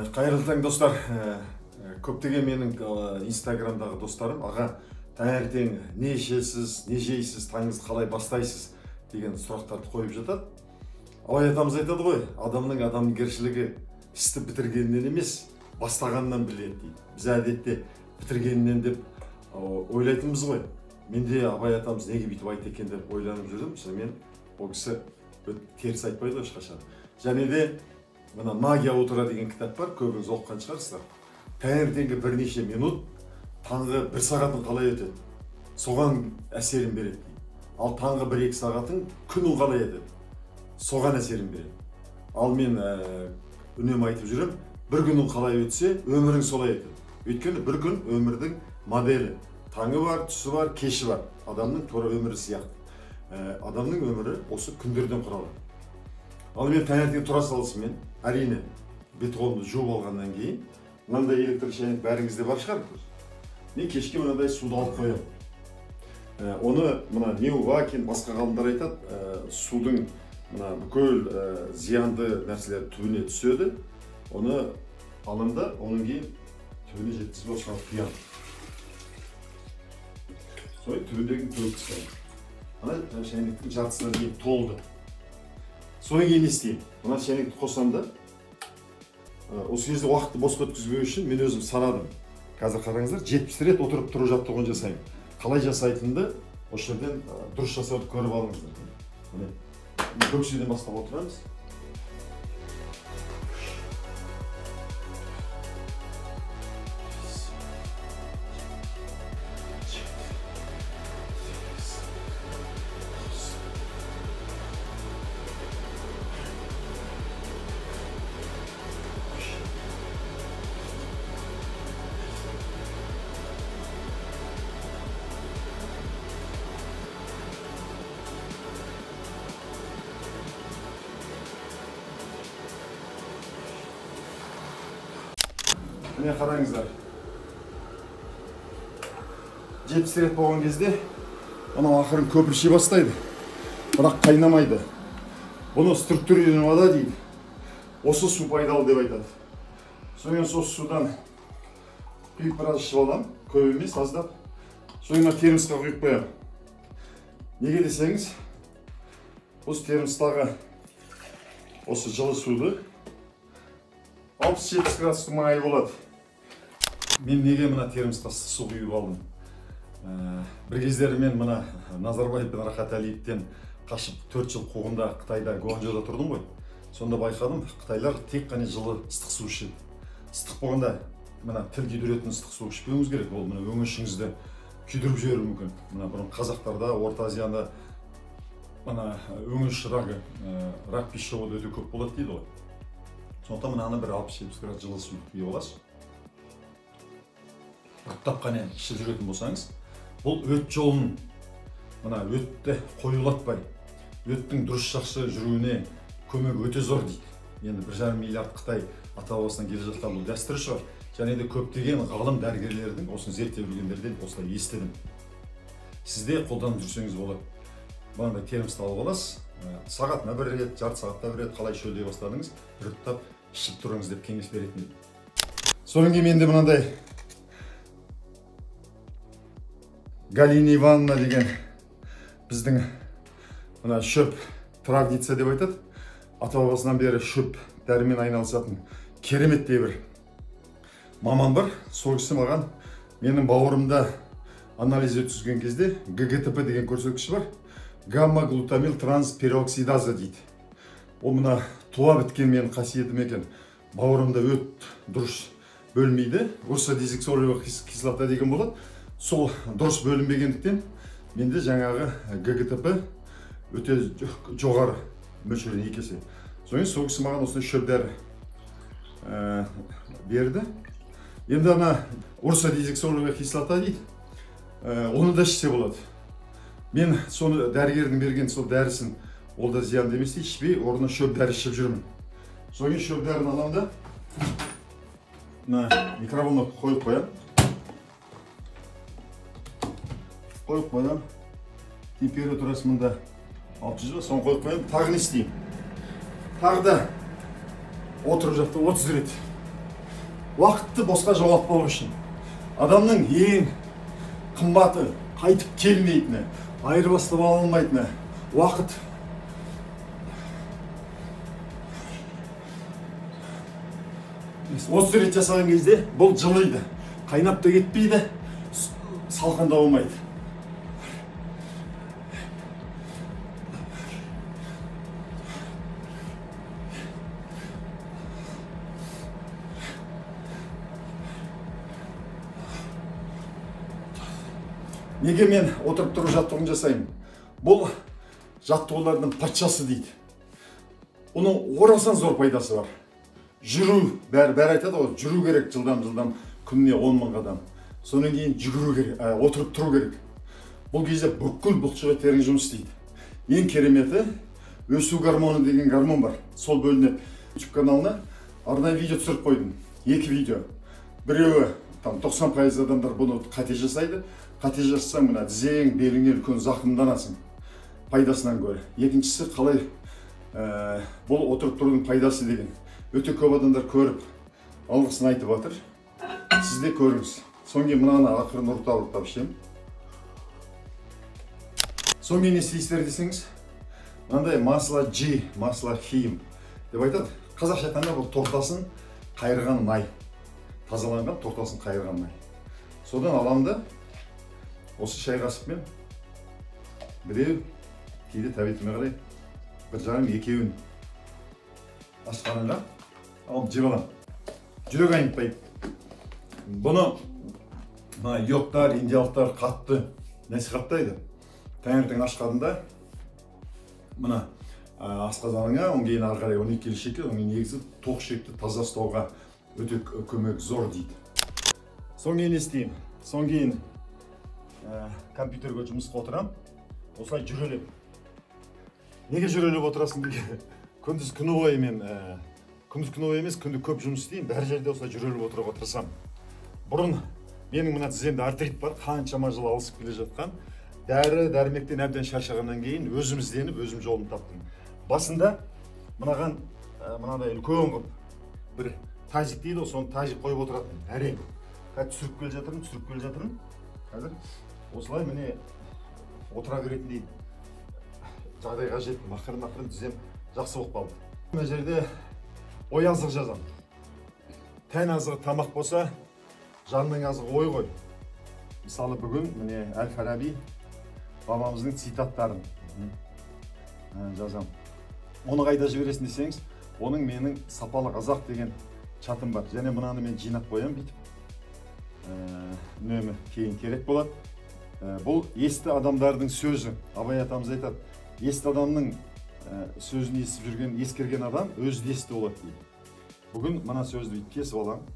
Қайырлы таң, достар. Көптеген менің инстаграмдағы достарым: «Аға, таңертең не ішесіз, не жейсіз, таңыңызды қалай бастайсыз?» деген сұрақтарды қойып жатады. Абай атамыз айтады ғой: «Адамның адамгершілігі істі бітіргенінен емес, бастағанынан білінеді», – дейді. Біз әдетте бітіргенінен деп ойлайтынбыз ғой. Мен де Абай атамыз неге бүйтіп айтты екен деп ойланып жүрдім. Шынымен, ол кісі теріс айтпайды ғой ешқашан. Және де мына «Магия утра» деген кітап бар, көбіңіз оқыған шығарсыздар. Таңертеңгі бірнеше минут таңғы бір сағатың қалай өтеді, соған әсерін береді дейді. Ал таңғы 1-2 сағатың күнің қалай өтеді, соған әсерін береді. Ал мен үнемі айтып жүремін: бір күнің қалай өтсе, өмірің солай өтеді. Өйткені бір күн – өмірдің моделі. Таңы бар, түсі бар, кеші бар, адамның тура өмірі сияқты. Адамның өмірі осы күндерден құралады. Ал мен таңертең тұра салысымен, әрине, бет қолымды жуып алғаннан кейін, мынандай электр шайнек бәріңізде бар шығар, мен кешке мынандай суды алып қоямын. Оны мына Неувакин, басқа ғалымдар айтады, судың мына бүкіл зиянды нәрселер түбіне түседі. Оны аламын да, одан кейін түбіне жеткізіп, осыған құямын. Содан түбіндегін төгіп тастаймын. Ана шайнектің жартысына дейін толды. Содан кейін не істеймін? Мына шайнекті қосамын да, осы кезде уақытты босқа өткізбеу үшін мен өзім санадым. Қазір қараңыздар, 70 рет отырып тұру жаттығуын жасаймын. Қалай жасайтынымды осы жерден дұрыс жасауды көріп алыңыздар. Міне, бөкседен бастап отырамыз. 7, 8, 9. Міне, қараңыздар, 70 рет болған кезде мынау ақырын көпірши бастайды, бірақ қайнамайды. Бұны структурированная вода дейді. Осы су пайдалы деп айтады. Содан кейін сол судан құйып, біраз ішіп аламын, көп емес, аздап. Содан кейін мына термосқа құйып қоямын. Неге десеңіз, осы термостағы осы жылы суды, 60-70 градустың маңайы болады. Мен неге мына термосқа ыстық су құйып алдым? Бір кездері мен мына Назарбаев пен Рахат Әлиевтен қашып, 4 жыл қуғында Қытайда, Гуанчжоуда тұрдым ғой. Сонда байқадым, қытайлар тек қана жылы ыстық су ішеді. Ыстық болғанда, мына тіл күйдіретін ыстық су ішпеуіңіз керек, ол мына өңешіңізді күйдіріп жіберуі мүмкін. Мына бұрын қазақтарда, Орта Азияда мына өңеш рагы, рак пищевода өте көп болады дейді ғой. Сондықтан мынаны бір 60-70 градус жылы су құйып аласыз, ұрттап қана ішіп жүретін болсаңыз, бұл өт жолын, мына өтті қоюлатпай, өттің дұрыс, жақсы жүруіне көмегі өте зор дейді. Енді 1,5 миллиард қытай ата бабасынан келе жатқан бұл дәстүр шығар. Және де көптеген ғалым дәрігерлердің, осыны зерттеп жүргендерден осылай естідім. Сіз де қолданып жүрсеңіз болады. Мынандай термосты алып аласыз, сағатына бір рет, жарты сағатта бір рет, қалай шөлдей бастадыңыз, бір ұрттап ішіп тұрыңыз деп кеңес беретін едім. Содан кейін менде мынандай Галина Ивановна деген біздің мына шөп, травница деп айтады, ата бабасынан бері шөп дәрімен айналысатын кереметтей бір маман бар. Сол кісі маған менің бауырымда анализ өткізген кезде ГГТП деген көрсеткіш бар, гамма глутамил транспероксидаза дейді. Ол мына туа біткен менің қасиетім екен. Бауырымда өт дұрыс бөлмейді, урсодезоксирихолевая кислота деген болады. Сол дұрыс бөлінбегендіктен менде жаңағы ГГТП өте жоғары мөлшерден 2 есе. Содан кейін сол кісі маған осындай шөп дәрі берді. Енді ана урсодезоксирихолевая кислота дейді, оны да ішсе болады. Мен соны, дәрігердің берген сол дәрісін, ол да зиянды емес дейді, ішпей, орнына шөп дәрі ішіп жүрмін. Содан кейін шөп дәріні аламын да, мына микроволновка қойып қоямын, қойып қоямын. Температурасы мында 600 ба, соны қойып қоямын. Тағы не істеймін? Тағы да отырып жатты 30 рет. Уақытты босқа жоғалтпау үшін. Адамның ең қымбаты, қайтып келмейтіні, айырбастап ала алмайтыны уақыт. 30 рет жасаған кезде бұл жылиды, қайнап та кетпейді, салқын да болмайды. Неге мен отырып тұру жаттығуын жасаймын? Бұл жаттығулардың патшасы дейді. Оның орасан зор пайдасы бар. Жүру, бәрі айтады ғой, жүру керек жылдам-жылдам, күніне 10 мың қадам. Содан кейін жүгіру керек, отырып тұру керек. Бұл кезде бүкіл бұлшық еттерің жұмыс істейді. Ең кереметі, өсу гормоны деген гормон бар. Сол бөлінеді. YouTube каналына арнайы видео түсіріп қойдым. 2 видео. Біреуі, там 90% адамдар бұны қате жасайды. Қате жасасаң, мына тізең, беліңе үлкен зақымданасың, пайдасынан гөрі. Екіншісі, қалай бұл отырып тұрудың пайдасы деген. Өте көп адамдар көріп, алғысын айтып жатыр. Сіз де көріңіз. Содан кейін мынаны ақырын ұрттап ішемін. Содан кейін не істейсіздер десеңіз, мынандай масло G, масло хим деп айтады. Қазақша айтқанда бұл тортасын қайырған май. Тазаланған тортасын қайырған май. Содан аламын да осы шай қасықпен біреу, кейде тәбетіме қарай бір жарым екеуін аш қарынға алып жеп аламын. Жүрек айнытпайды. Бұны мына йогтар, индиялықтар қатты насихаттайды. Таңертең аш қарында мына асқазаныңа, одан кейін ары қарай 12 келі шекер, одан кейін негізі тоқ ішекті таза ұстауға өте көмек зор дейді. Содан кейін не істеймін? Содан кейін компьютерге жұмысқа отырам, осылай жүрелеп. Неге жүрелеп отырасың деген? Күндіз күні бойы мен, күндіз күні бойы емес, күнде көп жұмыс істеймін, бәр жерде осылай жүрелеп отыруға тырысамын. Бұрын менің мына тіземде артрит бар, қаншама жыл алысып келе жатқан. Дәрі, дәрмектен әбден шаршағаннан кейін өзім ізденіп, өзім жолын таптым. Басында мынаған мынадай үлкен қылып бір тазик дейді ғой, соны тазик қойып отыратын. Әрең. Қазір түсіріп келе жатырмын, түсіріп келе жатырмын. Қазір осылай міне отыра беретіндей жағдайға жеттім. Ақырын-ақырын тізем жақсы болып қалды. Мына жерде ой азығы жазамын. Тән азығы тамақ болса, жанның азығы ой ғой. Мысалы бүгін міне Әл-Фараби бабамыздың цитаттарын жазамын. Оны қайда жібересің десеңіз, оның менің сапалы қазақ деген чатым бар. Және мынаны мен жинап қоямын бүйтіп. Үнемі кейін керек болады. Бұл есті адамдардың сөзі. Абай атамыз айтады, есті адамның сөзін естіп жүрген, ескерген адам өзі де есті болады дейді. Бүгін мына сөзді бүйтіп кесіп аламын.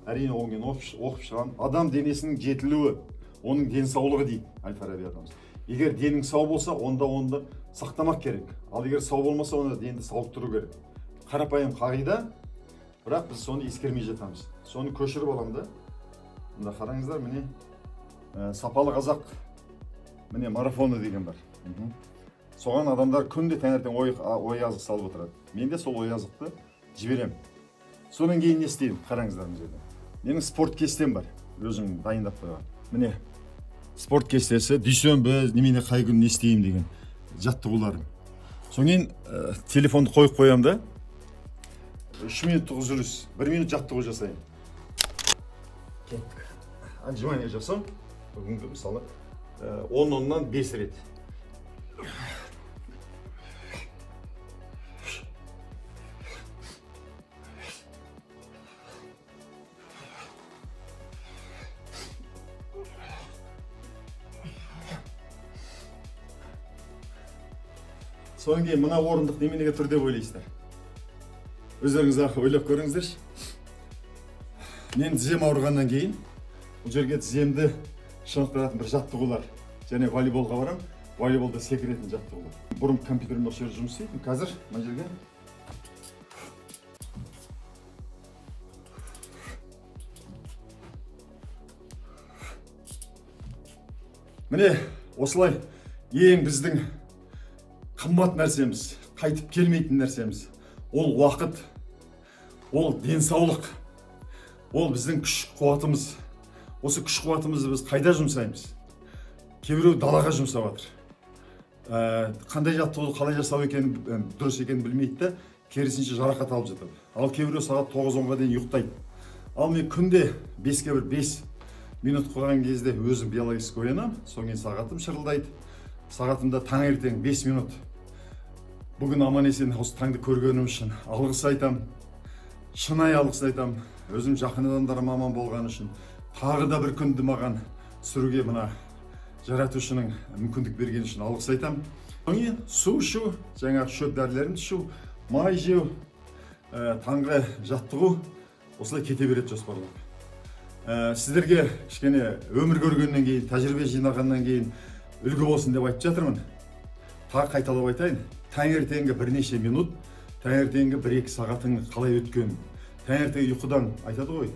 Әрине одан кейін оқып шығамын. Адам денесінің жетілуі, оның денсаулығы дейді Әл-Фараби атамыз. Егер денің сау болса, онда оны сақтамақ керек. Ал егер сау болмаса, онда денді сауықтыру керек. Қарапайым қағида, бірақ біз соны ескермей жатамыз. Соны көшіріп аламын да. Мында қараңыздар, міне сапалы қазақ міне марафоны деген бар. Соған адамдар күнде таңертең ой азық салып отырады. Мен де сол ой азықты жіберемін. Содан кейін не істеймін? Қараңыздар мына жерде. Менің спорт кестем бар. Өзім дайындап қойған. Міне спорт кестесі, дүйсенбі, немене қай күні не істеймін деген жаттығуларым. Содан кейін телефонды қойып қоямын да 3 минуттық үзіліс, 1 минут жаттығу жасаймын. Кеттік. Отжимание жасау. Бүгінгі мысалы 10-10-нан 5 рет. Содан кейін мына орындық неменеге тұр деп ойлайсыздар? Өздеріңіз ақ ойлап көріңіздерші. Мен тізем ауырғаннан кейін бұл жерге тіземді шынықтыратын бір жаттығулар және волейболға барамын, волейболда секіретін жаттығулар. Бұрын компьютермен осы жерде жұмыс істейтінмін, қазір мына жерге міне осылай ең біздің қымбат нәрсеміз, қайтып келмейтін нәрсеміз, ол уақыт, ол денсаулық. Ол біздің күш қуатымыз. Осы күш қуатымызды біз қайда жұмсаймыз? Кейбіреу далаға жұмсап жатыр. Қандай жаттығуды қалай жасау екенін, дұрыс екенін білмейді де, керісінше жарақат алып жатады. Ал кейбіреу сағат 9-10-ға дейін ұйықтайды. Ал мен күнде 5-ке бір 5 минут қойған кезде өзім биологически оянамын, содан кейін сағатым шырылдайды. Сағатымда таңертең 5 минут. Бүгін аман есен осы таңды көргенім үшін алғыс айтам. Шынайы алғыс айтам. Өзім жақын адамдарым аман болған үшін. Тағы да бір күнді маған сүруге мына жаратушының мүмкіндік берген үшін алғыс айтам. Содан кейін су ішу, жаңағы шөп дәрілерін ішу, май жеу, таңғы жаттығу, осылай кете береді жоспарлап. Сіздерге кішкене өмір көргеннен кейін, тәжірибе жинағаннан кейін үлгі болсын деп айтып жатырмын. Тағы қайталап айтайын, таңертеңгі бірнеше минут, таңертеңгі 1-2 сағатың қалай өткенін, таңертең ұйқыдан айтады ғой,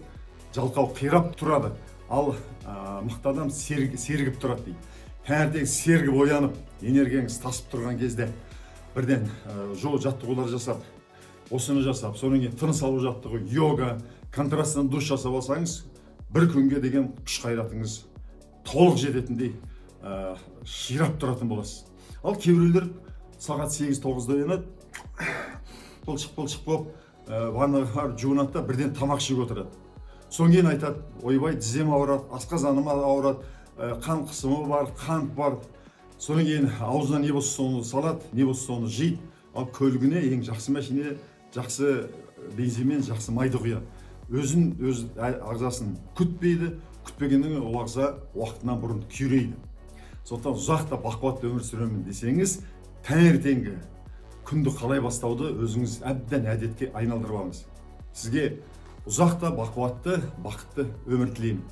жалқау қирап тұрады, ал мықты адам сергіп тұрады дейді. Таңертең сергіп оянып, энергияңыз тасып тұрған кезде бірден жол жаттығулар жасап, осыны жасап, содан кейін тыныс алу жаттығу, йога, контрастный душ жасап алсаңыз, бір күнге деген күш қайратыңыз толық жететіндей, ширап тұратын боласыз. Ал кейбіреулер сағат 8-9-да оянады, пылшық-пылшық болып, ваннаға барып жуынады да бірден тамақ ішіп отырады. Содан кейін айтады, ойбай, тізем ауырады, асқазаным ауырады, қан қысымы бар, қант бар. Содан кейін аузына не болса соны салады, не болса соны жейді. Ал көлігіне ең жақсы машина, жақсы бензинмен, жақсы майды құяды. Өзін, өз ағзасын күтпейді, күтпегеннен кейін ол ағза уақытынан бұрын күйрейді. Сондықтан ұзақ та бақуатты өмір сүремін десеңіз, таңертеңгі күнді қалай бастауды өзіңіз әбден әдетке айналдырып алыңыз. Сізге ұзақ та бақуатты, бақытты өмір тілеймін.